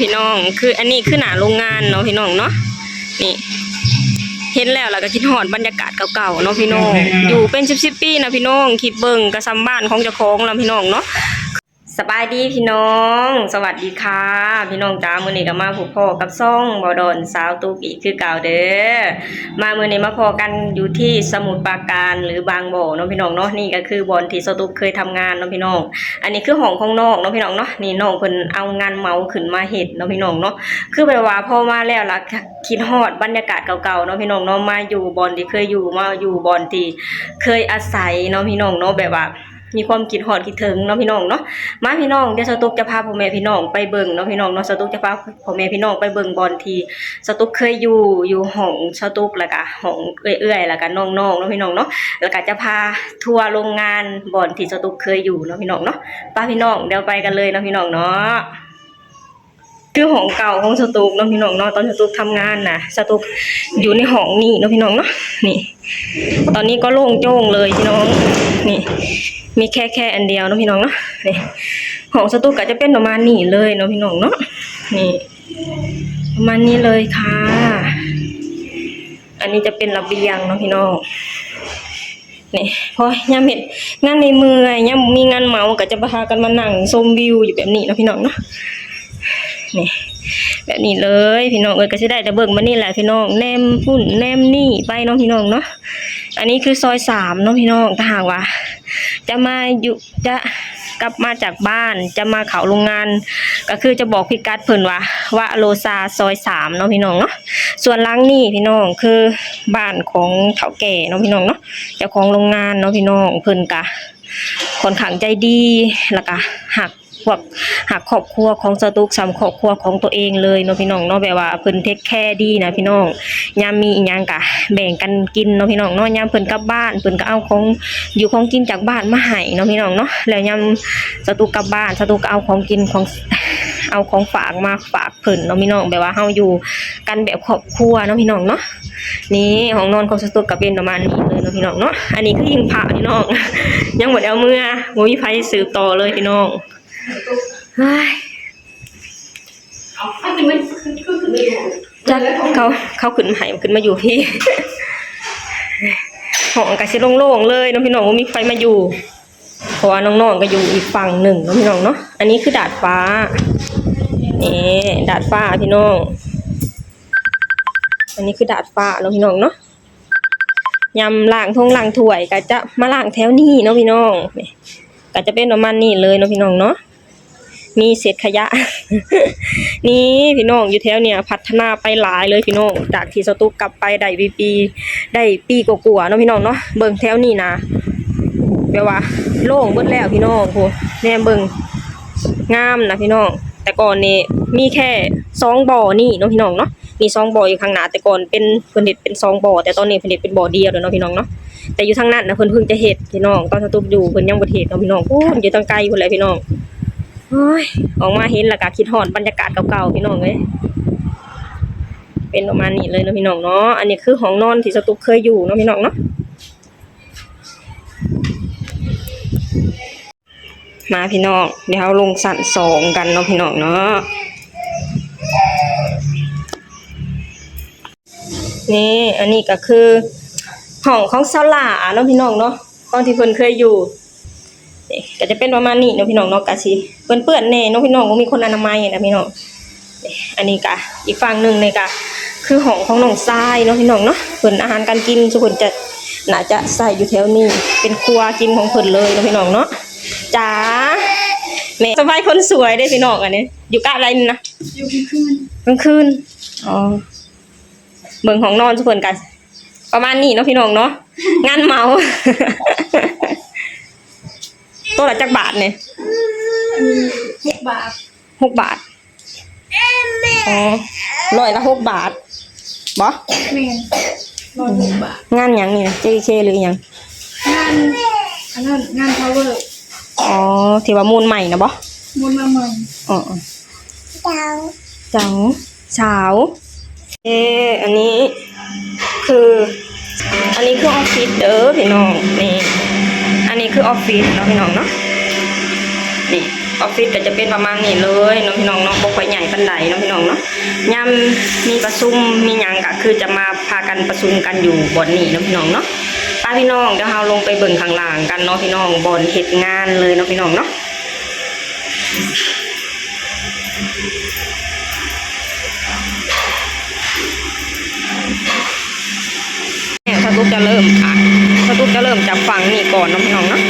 ພີ່ນ້ອງ ຄື ອັນນີ້ຄືໜ້າໂຮງງານເນາະພີ່ນ້ອງເນາະ. ນີ້ ເຫັນແລ້ວລະກະຄິດຮອດບັນຍາກາດເກົ່າໆເນາະພີ່ນ້ອງ. ຢູ່ເປັນສິບໆປີນະພີ່ນ້ອງ ຄິດເບິ່ງກະສ່ຳບ້ານຂອງເຈົ້າຂອງລະພີ່ນ້ອງເນາະ. ສະບາຍດີພີ່ນ້ອງ ສະຫວັດດີຄ່ະພີ່ນ້ອງຈ້າ. ມື້ນີ້ກະມາພົບພໍ້ກັບຊ່ອງບ່າວດອນສາວຕຸກອີກຄືເກົ່າເດີ. ມາມື້ນີ້ມາພໍ້ກັນຢູ່ທີ່ສະໝຸດປາການ ຫຼື ບາງບໍ່ເນາະພີ່ນ້ອງເນາະ. ນີ້ກະຄືບ່ອນທີ່ສາວຕຸກເຄີຍທຳງານເນາະພີ່ນ້ອງ. ອັນນີ້ຄືຫ້ອງຂອງນ້ອງເນາະພີ່ນ້ອງເນາະ. ນີ້ນ້ອງເພິ່ນເອົາງານເໝົາຂຶ້ນມາເຮັດເນາະພີ່ນ້ອງເນາະ. ຄືແບບວ່າພໍມາແລ້ວລະ ຄິດຮອດບັນຍາກາດເກົ່າໆເນາະພີ່ນ້ອງເນາະ. ມາຢູ່ບ່ອນທີ່ເຄີຍຢູ່ ມາຢູ່ບ່ອນທີ່ເຄີຍອາໄສເນາະພີ່ນ້ອງເນາະ. ແບບວ່າ ມີຄວາມຄິດຮອດຄິດເຖິງເນາະພີ່ນ້ອງເນາະ. ມາພີ່ນ້ອງ ດຽວສາວຕຸກຈະພາພໍ່ແມ່ພີ່ນ້ອງໄປເບິ່ງເນາະພີ່ນ້ອງເນາະ. ສາວຕຸກຈະພາພໍ່ແມ່ພີ່ນ້ອງໄປເບິ່ງບ່ອນທີ່ສາວຕຸກເຄີຍຢູ່ ຢູ່ຫ້ອງສາວຕຸກ ລະກະຫ້ອງເອື້ອຍໆ ລະກະນ້ອງໆເນາະພີ່ນ້ອງເນາະ. ລະກະຈະພາທົວໂຮງງານບ່ອນທີ່ສາວຕຸກເຄີຍຢູ່ເນາະພີ່ນ້ອງເນາະ. ໄປພີ່ນ້ອງ ດຽວໄປກັນເລີຍເນາະພີ່ນ້ອງເນາະ. ຄືຫ້ອງເກົ່າຂອງສາວຕຸກເນາະພີ່ນ້ອງເນາະ. ຕອນສາວຕຸກທຳງານນະ ສາວຕຸກຢູ່ໃນຫ້ອງນີ້ເນາະພີ່ນ້ອງເນາະ. ນີ້ ຕອນນີ້ກໍໂລ່ງໂຈ້ງເລີຍພີ່ນ້ອງ. ນີ້ ມີແຄ່ ແຄ່ອັນດຽວເນາະພີ່ນ້ອງເນາະ. ນີ້ ຫ້ອງສາວຕຸກກະຈະເປັນປະມານນີ້ເລີຍເນາະພີ່ນ້ອງເນາະ. ນີ້ ປະມານນີ້ເລີຍຄ່ະ. ອັນນີ້ຈະເປັນລະບຽງເນາະພີ່ນ້ອງ. ນີ້ ພໍຍາມເຮັດງານເມື່ອຍໆ ຍາມບໍ່ມີງານເໝົາ ກະຈະພາກັນມານັ່ງຊົມວິວຢູ່ແບບນີ້ເນາະພີ່ນ້ອງເນາະ. ນີ້ ແບບນີ້ເລີຍພີ່ນ້ອງເອີຍ. ກະຊິໄດ້ແຕ່ເບິ່ງບາດນີ້ແຫຼະພີ່ນ້ອງ ແນມພຸ້ນແນມນີ້ໄປເນາະພີ່ນ້ອງເນາະ. ອັນນີ້ຄືຊອຍສາມເນາະພີ່ນ້ອງ. ຖ້າຫາກວ່າຈະມາຢູ່ ຈະກັບມາຈາກບ້ານ ຈະມາເຂົ້າໂຮງງານ ກະຄືຈະບອກພິກັດເພິ່ນວ່າ ວະໂລຊາ ຊອຍສາມເນາະພີ່ນ້ອງເນາະ. ສ່ວນຫຼັງນີ້ພີ່ນ້ອງ ຄືບ້ານຂອງເຖົ້າແກ່ເນາະພີ່ນ້ອງເນາະ. ເຈົ້າຂອງໂຮງງານເນາະພີ່ນ້ອງ ເພິ່ນກະຂ້ອນຂ້າງໃຈດີ ລະກະຮັກພວກ ຮັກຄອບຄົວຂອງສາວຕຸກສ່ຳຄອບຄົວຂອງໂຕເອງເລີຍເນາະພີ່ນ້ອງເນາະ. ແບບວ່າເພິ່ນເທກແຄດີນະພີ່ນ້ອງ. ຍາມມີອີ່ຫຍັງກະແບ່ງກັນກິນເນາະພີ່ນ້ອງເນາະ. ຍາມເພິ່ນກັບບ້ານ ເພິ່ນກະເອົາຂອງຢູ່ຂອງກິນຈາກບ້ານມາໃຫ້ເນາະພີ່ນ້ອງເນາະ. ແລ້ວຍາມສາວຕຸກກັບບ້ານ ສາວຕຸກກະເອົາຂອງກິນຂອງ ເອົາຂອງຝາກມາຝາກເພິ່ນເນາະພີ່ນ້ອງ. ແບບວ່າເຮົາຢູ່ກັນແບບຄອບຄົວເນາະພີ່ນ້ອງເນາະ. ນີ້ ຫ້ອງນອນຂອງສາວຕຸກກະເປັນປະມານນີ້ເລີຍເນາະພີ່ນ້ອງເນາະ. ອັນນີ້ຄືຫິ້ງພະພີ່ນ້ອງ ຍັງບໍ່ໄດ້ເອົາເມືອ ບໍ່ມີໃຜສືບຕໍ່ເລີຍພີ່ນ້ອງ. ເຮີ້ຍ ຈັກເຂົາ ເຂົາຂຶ້ນມາໃຫ້ ຂຶ້ນມາຢູ່ພີ້. ຫ້ອງກະຊິໂລ່ງໆເລີຍເນາະພີ່ນ້ອງ ບໍ່ມີໃຜມາຢູ່ ເພາະວ່ານ້ອງໆກະຢູ່ອີກຝັ່ງໜຶ່ງເນາະພີ່ນ້ອງເນາະ. ອັນນີ້ຄືດາດຟ້າ ນີ້ ດາດຟ້າພີ່ນ້ອງ. ອັນນີ້ຄືດາດຟ້າເນາະພີ່ນ້ອງເນາະ. ຍາມລ້າງຖ້ວງລ້າງຖ້ວຍກະຈະມາລ້າງແຖວນີ້ເນາະພີ່ນ້ອງ. ນີ້ ກະຈະເປັນປະມານນີ້ເລີຍເນາະພີ່ນ້ອງເນາະ. ມີເສດຂະຫຍະ ນີ້ພີ່ນ້ອງ ຢູ່ແຖວນີ້ພັດທະນາໄປຫຼາຍເລີຍພີ່ນ້ອງ. ຈາກທີ່ສາວຕຸກກັບໄປໄດ້ປີ ໄດ້ປີກວ່າໆເນາະພີ່ນ້ອງເນາະ. ເບິ່ງແຖວນີ້ນະ ແບບວ່າໂລ່ງເບິດແລ້ວພີ່ນ້ອງ. ໂອ້ ແນມເບິ່ງ ງາມນະພີ່ນ້ອງ. ແຕ່ກ່ອນນີ້ມີແຄ່ສອງບໍ່ນີ້ເນາະພີ່ນ້ອງເນາະ. ມີສອງບໍ່ຢູ່ຂ້າງໜ້າ ແຕ່ກ່ອນເປັນ ເພິ່ນເຮັດເປັນສອງບໍ່ ແຕ່ຕອນນີ້ເພິ່ນເຮັດເປັນບໍ່ດຽວແລ້ວເນາະພີ່ນ້ອງເນາະ. ແຕ່ຢູ່ທາງນັ້ນນະ ເພິ່ນເພິ່ງຈະເຮັດພີ່ນ້ອງ. ຕອນສາວຕຸກຢູ່ເພິ່ນຍັງບໍ່ເຮັດເນາະພີ່ນ້ອງ. ພຸ້ນ ຢູ່ທາງໄກພຸ້ນແຫຼະພີ່ນ້ອງ. ໂອ້ຍ ອອກມາເຫັນລະກະຄິດຮອດບັນຍາກາດເກົ່າໆພີ່ນ້ອງເອີຍ. ເປັນປະມານນີ້ເລີຍເນາະພີ່ນ້ອງເນາະ. ອັນນີ້ຄືຫ້ອງນອນທີ່ສາວຕຸກເຄີຍຢູ່ເນາະພີ່ນ້ອງເນາະ. ມາພີ່ນ້ອງ ດຽວເຮົາລົງຊັ້ນສອງກັນເນາະພີ່ນ້ອງເນາະ. ນີ້ ອັນນີ້ກະຄືຫ້ອງຂອງສາວຫຼ້າເນາະພີ່ນ້ອງເນາະ ຕອນທີ່ເພິ່ນເຄີຍຢູ່. ນີ້ກະຈະເປັນປະມານນີ້ເນາະພີ່ນ້ອງເນາະ. ກະຊິເປື້ອນໆແດ່ເນາະພີ່ນ້ອງ ບໍ່ມີຄົນອະນາໄມນະພີ່ນ້ອງ. ອັນນີ້ກະ ອີກຝັ່ງໜຶ່ງນີ້ກະຄືຫ້ອງຂອງນ້ອງຊາຍເນາະພີ່ນ້ອງເນາະ. ເພິ່ນ ອາຫານການກິນ ຊຸເພິ່ນຈະ ໜ້າຈະໃຊ້ຢູ່ແຖວນີ້ ເປັນຄົວກິນຂອງເພິ່ນເລີຍເນາະພີ່ນ້ອງເນາະ. ຈ້າ ແມ່ສະໃພ້ຄົນສວຍເດ້ພີ່ນ້ອງ. ອັນນີ້ຢູ່ກະໃດນີ້ນະ? ຢູ່ກາງຄືນ ກາງຄືນ. ອໍ ເບິ່ງຫ້ອງນອນຊຸເພິ່ນກະປະມານນີ້ເນາະພີ່ນ້ອງເນາະ. ງານເໝົາ ໂຕລະຈັກບາດນີ້? ອັນນີ້ຫົກບາດ ຫົກບາດ. ອໍ ຮ້ອຍລະຫົກບາດບໍ? ແມ່ນ ຮ້ອຍຫົກບາດ. ງານຫຍັງນີ້ນະ ເຈເຄ ຫຼືອີ່ຫຍັງ? ງານ ອັນນັ້ນ ງານພາວເວີ. ອໍ ທີ່ວ່າມູນໃໝ່ນະບໍ? ມູນມາໃໝ່. ອໍ ອໍ ເຈົ້າ ເຈົ້າ ສາວ. ເອ ອັນນີ້ຄື ອັນນີ້ຄືອອບຟິດເດີພີ່ນ້ອງ. ນີ້ ອັນນີ້ຄືອອບຟິດເນາະພີ່ນ້ອງເນາະ. ນີ້ ອອຟຟິດກໍຈະເປັນປະມານນີ້ເລີຍເນາະພີ່ນ້ອງເນາະ, ບໍ່ຄ່ອຍໃຫຍ່ປານໃດເນາະພີ່ນ້ອງເນາະ. ຍາມມີປະຊຸມມີຫຍັງກໍຄືຈະມາພາກັນປະຊຸມກັນຢູ່ບ່ອນນີ້ເນາະພີ່ນ້ອງເນາະ. ໄປພີ່ນ້ອງ, ດຽວເຮົາລົງໄປເບິ່ງຂ້າງລ່າງກັນເນາະພີ່ນ້ອງ, ບ່ອນເຮັດງານເລີຍເນາະພີ່ນ້ອງເນາະ. ສະຕຸກຈະເລີ່ມ ອ່ະ ສະຕຸກຈະເລີ່ມຈາກຝັ່ງນີ້ກ່ອນເນາະພີ່ນ້ອງເນາະ.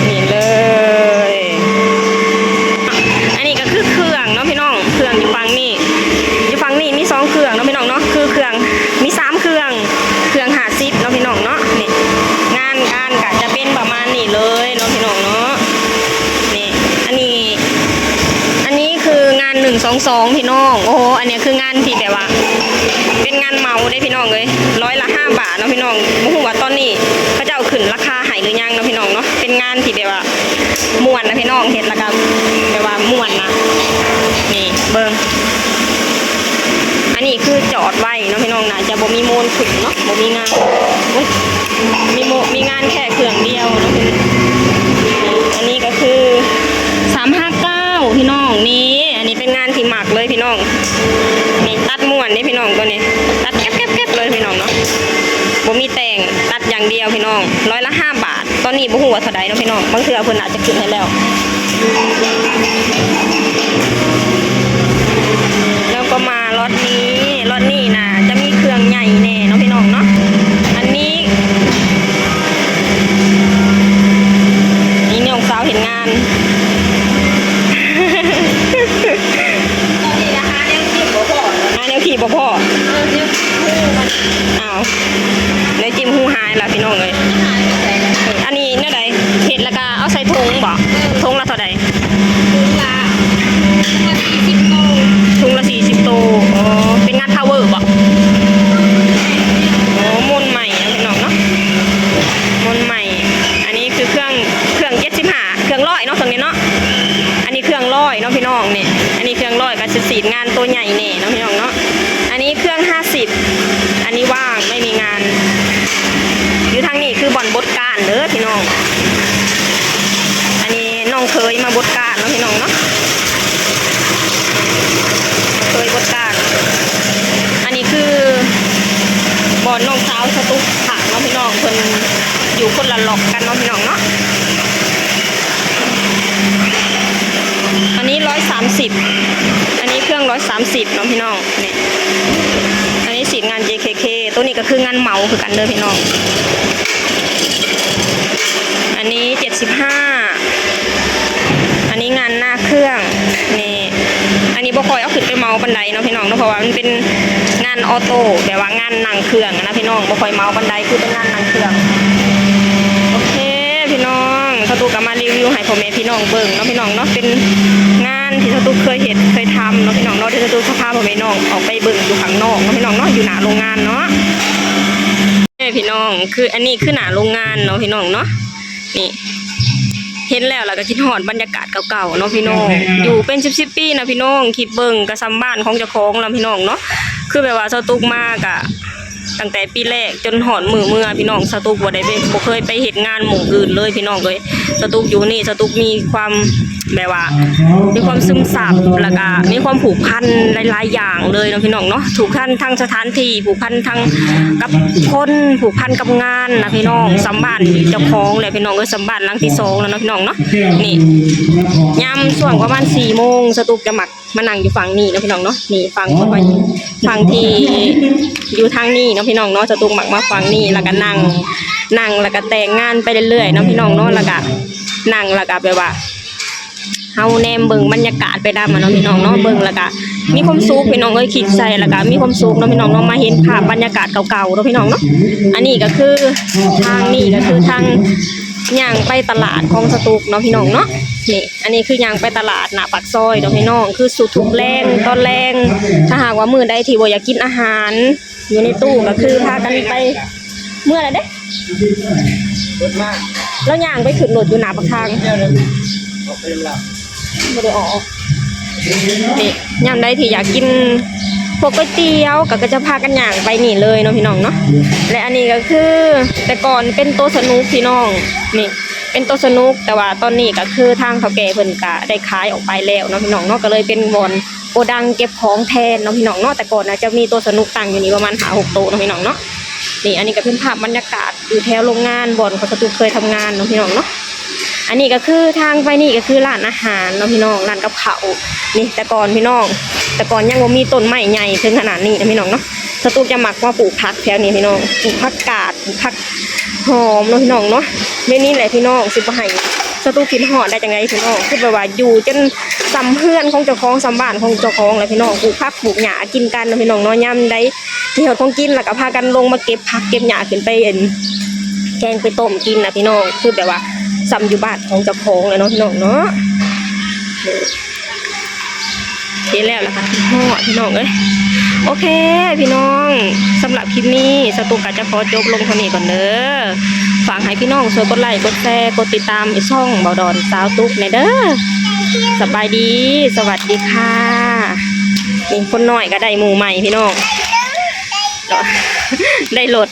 ນີ້ເລີຍ, ອັນນີ້ກໍຄືເຄື່ອງເນາະພີ່ນ້ອງ, ເຄື່ອງຢູ່ຝັ່ງນີ້ ຢູ່ຝັ່ງນີ້ມີສອງເຄື່ອງເນາະພີ່ນ້ອງເນາະ, ຄືເຄື່ອງ ມີສາມເຄື່ອງ ເຄື່ອງຫ້າສິບເນາະພີ່ນ້ອງເນາະ. ນີ້ ງານການກະຈະເປັນປະມານນີ້ເລີຍເນາະພີ່ນ້ອງເນາະ. ນີ້ ອັນນີ້ ອັນນີ້ຄືງານໜຶ່ງສອງສອງພີ່ນ້ອງ. ໂອ້ໂຫ ອັນນີ້ຄືງານທີ່ແບບວ່າເປັນງານເໝົາເດ້ພີ່ນ້ອງເອີຍ, ຮ້ອຍລະຫ້າບາດເນາະພີ່ນ້ອງ. ບໍ່ຮູ້ວ່າຕອນນີ້ເຂົາເຈົ້າຂຶ້ນລາຄາໃຫ້ຫຼືຍັງເນາະພີ່ນ້ອງເນາະ. ເປັນງານທີ່ແບບວ່າ ມ່ວນນະພີ່ນ້ອງ, ເຮັດແລ້ວກໍແບບວ່າມ່ວນນະ. ນີ້ເບິ່ງ ອັນນີ້ຄືຈອດໄວ້ເນາະພີ່ນ້ອງ, ໜ້າຈະບໍ່ມີໂມນຂຶ້ນເນາະ, ບໍ່ມີງານ ໂອ້ຍ ມີໂມ ມີງານແຄ່ເຄື່ອງດຽວເນາະ. ອັນນີ້ກໍຄືສາມຫ້າເກົ້າພີ່ນ້ອງ. ນີ້ ອັນນີ້ເປັນງານທີ່ມັກເລີຍພີ່ນ້ອງ. ນີ້ຕັດມ່ວນເດ້ພີ່ນ້ອງ, ຕົວນີ້ຕັດແກັບໆໆເລີຍພີ່ນ້ອງເນາະ, ບໍ່ມີແຕ່ງ, ຕັດຢ່າງດຽວພີ່ນ້ອງ. ຮ້ອຍລະຫ້າບາດ. ຕອນນີ້ບໍ່ຮູ້ວ່າເທົ່າໃດເນາະພີ່ນ້ອງ, ບາງເທື່ອເພິ່ນອາດຈະຂຶ້ນໃຫ້ແລ້ວ. ແລ້ວກໍມາລັອດນີ້, ລັອດນີ້ນະຈະມີເຄື່ອງໃຫຍ່ແດ່ເນາະພີ່ນ້ອງເນາະ. ອັນນີ້ ນີ້ນ້ອງສາວເຮັດງານ ຕອນນີ້ນະ ຫາແນວຈິ້ມບໍ່ພໍ ຫາແນວທີ່ບໍ່ພໍ. ເອີ ແນວຈິ້ມຮູມັນ ອ້າວ ແນວຈິ້ມຮູຫາຍລະພີ່ນ້ອງເອີຍ. ອັນນີ້ແນວໃດ? ເຮັດແລ້ວກະເອົາໃສ່ຖົງບໍ? ເອີ ຖົງລະເທົ່າໃດ? ຖົງລະ ຖົງລະສີ່ສິບໂຕ. ຖົງລະສີ່ສິບໂຕ. ອໍ ເປັນງານພາວເວີບໍ? ອໍ ມ້ວນໃໝ່ເນາະພີ່ນ້ອງເນາະ, ມ້ວນໃໝ່. ອັນນີ້ຄືເຄື່ອງ ເຄື່ອງເຈັດສິບຫ້າ ເຄື່ອງຮ້ອຍເນາະ ເຄື່ອງນີ້ເນາະ. ອັນນີ້ເຄື່ອງຮ້ອຍເນາະພີ່ນ້ອງ. ນີ້ ອັນນີ້ເຄື່ອງຮ້ອຍ ກໍຊິສີດງານໂຕໃຫຍ່ແດ່ເນາະພີ່ນ້ອງເນາະ. ອັນນີ້ເຄື່ອງຫ້າສິບ ອັນນີ້ວ່າງ ໄມ່ມີງານ. ຢູ່ທາງນີ້ຄືບ່ອນບົດກ້ານເດີພີ່ນ້ອງ. ອັນນີ້ນ້ອງເຂີຍມາບົດກ້ານເນາະພີ່ນ້ອງເນາະ, ເຂີຍບົດກ້ານ. ອັນນີ້ຄືບ່ອນນ້ອງສາວສະຕຸກຜັກເນາະພີ່ນ້ອງ, ເພິ່ນຢູ່ຄົນລະລັອກກັນເນາະພີ່ນ້ອງເນາະ. ອັນນີ້ຮ້ອຍສາມສິບ ອັນນີ້ເຄື່ອງຮ້ອຍສາມສິບເນາະພີ່ນ້ອງ. ນີ້ ອັນນີ້ສີດງານ ເຈ ເຄ ເຄ. ໂຕນີ້ກໍຄືງານເໝົາຄືກັນເດີພີ່ນ້ອງ. ອັນນີ້ເຈັດສິບຫ້າ ອັນນີ້ງານໜ້າເຄື່ອງ. ນີ້ ອັນນີ້ບໍ່ຄ່ອຍເອົາຂຶ້ນໄປເໝົາປານໃດເນາະພີ່ນ້ອງເນາະ, ເພາະວ່າມັນເປັນງານອໍໂຕ້ ແບບວ່າງານນັ່ງເຄື່ອງນະພີ່ນ້ອງ, ບໍ່ຄ່ອຍເໝົາປານໃດ ຄືເປັນງານນັ່ງເຄື່ອງ. ໂອເຄພີ່ນ້ອງ, ສະຕຸກກໍມາຣີວິວໃຫ້ພໍ່ແມ່ພີ່ນ້ອງເບິ່ງເນາະພີ່ນ້ອງເນາະ. ເປັນງານທີ່ສະຕຸກເຄີຍເຮັດເຄີຍທຳເນາະພີ່ນ້ອງເນາະ, ດຽວສະຕຸກຈະພາພໍ່ແມ່ນ້ອງອອກໄປເບິ່ງຢູ່ຂ້າງນອກເນາະພີ່ນ້ອງເນາະ, ຢູ່ໜ້າໂຮງງານເນາະ. ເອີ ພີ່ນ້ອງ ຄື ອັນນີ້ຄືໜ້າໂຮງງານເນາະພີ່ນ້ອງເນາະ. ນີ້ ເຫັນແລ້ວລະກະຄິດຮອດບັນຍາກາດເກົ່າໆເນາະພີ່ນ້ອງ. ຢູ່ເປັນສິບໆປີນະພີ່ນ້ອງ, ຄິດເບິ່ງກະສ່ຳບ້ານຂອງເຈົ້າຂອງລະພີ່ນ້ອງເນາະ. ຄືແບບວ່າສະຕຸກມາກະຕັ້ງແຕ່ປີແລກຈົນຮອດມື້ເມືອພີ່ນ້ອງ, ສະຕຸກບໍ່ໄດ້ໄປ ບໍ່ເຄີຍໄປເຮັດງານໝ່ອງອື່ນເລີຍພີ່ນ້ອງເອີຍ. ສະຕຸກຢູ່ນີ້ ສະຕຸກມີຄວາມ ແບບວ່າມີຄວາມຊຶມຊັບ ແລ້ວກະມີຄວາມຜູກພັນຫຼາຍໆຢ່າງເລີຍເນາະພີ່ນ້ອງເນາະ. ຜູກພັນທາງສະຖານທີ່ ຜູກພັນທາງກັບຄົນ ຜູກພັນກັບງານນະພີ່ນ້ອງ. ສ່ຳບ້ານເຈົ້າຂອງແຫຼະພີ່ນ້ອງເອີຍ, ສ່ຳບ້ານຫຼັງທີສອງແລ້ວເນາະພີ່ນ້ອງເນາະ. ນີ້ ຍາມຊ່ວງປະມານສີ່ໂມງ ສະຕຸກຈະມັກມານັ່ງຢູ່ຝັ່ງນີ້ເນາະພີ່ນ້ອງເນາະ. ນີ້ ຝັ່ງ ຝັ່ງທີ່ຢູ່ທາງນີ້ເນາະພີ່ນ້ອງເນາະ, ສະຕຸກມັກມາຝັ່ງນີ້ ແລ້ວກະນັ່ງ ນັ່ງ ແລ້ວກະແຕ່ງງານໄປເລື້ອຍໆເນາະພີ່ນ້ອງເນາະ. ແລ້ວກະນັ່ງ ແລ້ວກະແບບວ່າ ເຮົາແນມເບິ່ງບັນຍາກາດໄປນຳເນາະພີ່ນ້ອງເນາະ, ເບິ່ງແລ້ວກະມີຄວາມສຸກພີ່ນ້ອງເອີຍ, ຄິດໃສ່ແລ້ວກະມີຄວາມສຸກເນາະພີ່ນ້ອງເນາະ, ມາເຫັນພາບບັນຍາກາດເກົ່າໆເນາະພີ່ນ້ອງເນາະ. ອັນນີ້ກໍຄືທາງນີ້ກໍຄືທາງຍ່າງໄປຕະຫຼາດຂອງສະຕຸກເນາະພີ່ນ້ອງເນາະ. ນີ້ ອັນນີ້ຄືຍ່າງໄປຕະຫຼາດໜ້າປາກຊອຍເນາະພີ່ນ້ອງ, ຄືສູ່ທຸກແລງຕອນແລງ ຖ້າຫາກວ່າມື້ໃດທີ່ບໍ່ຢາກກິນອາຫານ ຢູ່ໃນຕູ້ກໍຄືພາກັນໄປ ເມືອແລ້ວເດ້ ລົດມາ ລາວຍ່າງໄປຂຶ້ນລົດຢູ່ໜ້າປາກທາງ ແລ້ວເດີ ອອກໄປນຳລາວ ບໍ່ໄດ້ອອກ. ນີ້ ຍາມໃດທີ່ຢາກກິນພວກກ໋ວຍຕຽວ ກໍ ກໍຈະພາກັນຍ່າງໄປນີ້ເລີຍເນາະພີ່ນ້ອງເນາະ. ແລະ ອັນນີ້ກໍຄື ແຕ່ກ່ອນເປັນໂຕສະໜຸກພີ່ນ້ອງ ນີ້ ເປັນໂຕສະໜຸກ, ແຕ່ວ່າຕອນນີ້ກໍຄືທາງເຖົ້າແກ່ເພິ່ນກໍໄດ້ຂາຍອອກໄປແລ້ວເນາະພີ່ນ້ອງເນາະ, ກໍເລີຍເປັນບ່ອນໂກດັງເກັບຂອງແທນເນາະພີ່ນ້ອງເນາະ. ແຕ່ກ່ອນນະຈະມີໂຕສະໜຸກຕັ້ງຢູ່ນີ້ປະມານຫ້າຫົກໂຕເນາະພີ່ນ້ອງເນາະ. ນີ້ ອັນນີ້ກໍເປັນພາບບັນຍາກາດຢູ່ແຖວໂຮງງານ ບ່ອນຂອງສະຕຸກເຄີຍທຳງານເນາະພີ່ນ້ອງເນາະ. ອັນນີ້ກໍຄືທາງໄປນີ້ກໍຄືຮ້ານອາຫານເນາະພີ່ນ້ອງ, ຮ້ານກັບເຂົ້າ. ນີ້ແຕ່ກ່ອນພີ່ນ້ອງ, ແຕ່ກ່ອນຍັງບໍ່ມີຕົ້ນໄມ້ໃຫຍ່ເຖິງຂະໜາດນີ້ນະພີ່ນ້ອງເນາະ. ສະຕຸກຈະມັກມາປູກຜັກແຖວນີ້ພີ່ນ້ອງ, ປູກຜັກກາດ ຜັກຫອມເນາະພີ່ນ້ອງເນາະ. ແນວນີ້ແຫຼະພີ່ນ້ອງ, ຊິບໍ່ໃຫ້ສະຕຸກຄິດຮອດໄດ້ຈັ່ງໃດພີ່ນ້ອງ, ຄືແບບວ່າຢູ່ຈົນສ່ຳເຮືອນຂອງເຈົ້າຂອງ ສ່ຳບ້ານຂອງເຈົ້າຂອງແຫຼະພີ່ນ້ອງ. ປູກຜັກປູກຫຍ້າກິນກັນເນາະພີ່ນ້ອງເນາະ, ຍາມໃດ ທີ່ເຮັດຂອງກິນ ແລ້ວກໍພາກັນລົງມາເກັບຜັກເກັບຫຍ້າຂຶ້ນໄປ ອັນ ແກງໄປຕົ້ມກິນນະພີ່ນ້ອງ, ຄືແບບວ່າສ່ຳຢູ່ບ້ານຂອງເຈົ້າຂອງແຫຼະເນາະພີ່ນ້ອງເນາະ. ເຫັນແລ້ວລະກໍຄິດຮອດພີ່ນ້ອງເອີຍ. ໂອເຄພີ່ນ້ອງ, ສຳລັບຄລິບນີ້ສະຕຸກກໍຈະຂໍຈົບລົງເທົ່ານີ້ກ່ອນເດີ. ຝາກໃຫ້ພີ່ນ້ອງຊ່ວຍກົດໄລ ກົດແຊ ກົດຕິດຕາມໃຫ້ຊ່ອງເບົາດອນສາວຕຸກແດ່ເດີ. ສະບາຍດີ ສະຫວັດດີຄ່ະ. ນີ້ຄົນນ້ອຍກໍໄດ້ໝູ່ໃໝ່ພີ່ນ້ອງ, ໄດ້ລົດ.